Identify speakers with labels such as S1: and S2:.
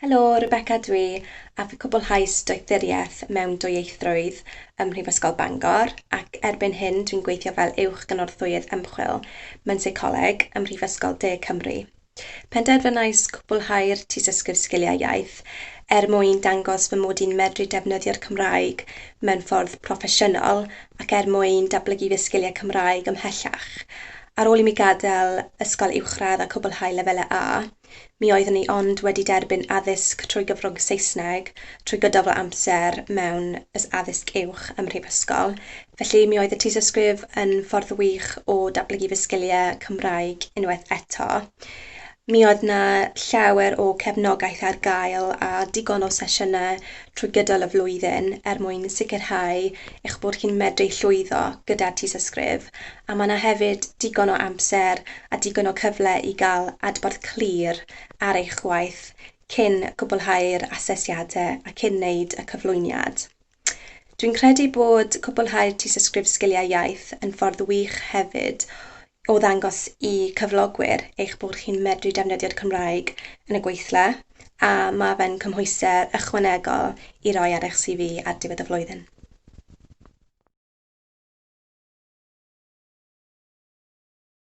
S1: Helo, Rebecca dwi, a fi cwblhau doethuriaeth mewn dwyieithrwydd ym Mhrifysgol Bangor, ac erbyn hyn dwi'n gweithio fel uwch gynorthwyydd ymchwil mewn seicoleg ym Mhrifysgol De Cymru. Penderfynais cwblhau'r tystysgrif sgiliau iaith er mwyn dangos fy mod i'n medru defnyddio'r Cymraeg mewn ffordd proffesiynol ac er mwyn datblygu fy sgiliau Cymraeg ymhellach. Ar ôl i mi gadael ysgol uwchradd a cwblhau lefelau A, mi oeddwn i ond wedi derbyn addysg trwy gyfrwng Saesneg trwy gydol fy amser mewn addysg uwch ym mhrifysgol. Felly mi oedd y tystysgrif yn ffordd wych o datblygu fy sgiliau Cymraeg unwaith eto. Mi oedd 'na llawer o cefnogaeth ar gael a digon o sesiynau trwy gydol y flwyddyn er mwyn sicrhau eich bod chi'n medru llwyddo gyda'r tystysgrif. A mae 'na hefyd digon o amser a digon o cyfle i gael adborth clir ar eich gwaith cyn cwblhau'r asesiadau a cyn wneud y cyflwyniad. Dwi'n credu bod cwblhau'r tystysgrif sgiliau iaith yn ffordd wych hefyd o ddangos i cyflogwyr eich bod chi'n medru defnyddio'r Cymraeg yn y gweithle, a ma' fe'n cymhwyster ychwanegol i roi ar eich CV ar diwedd y flwyddyn.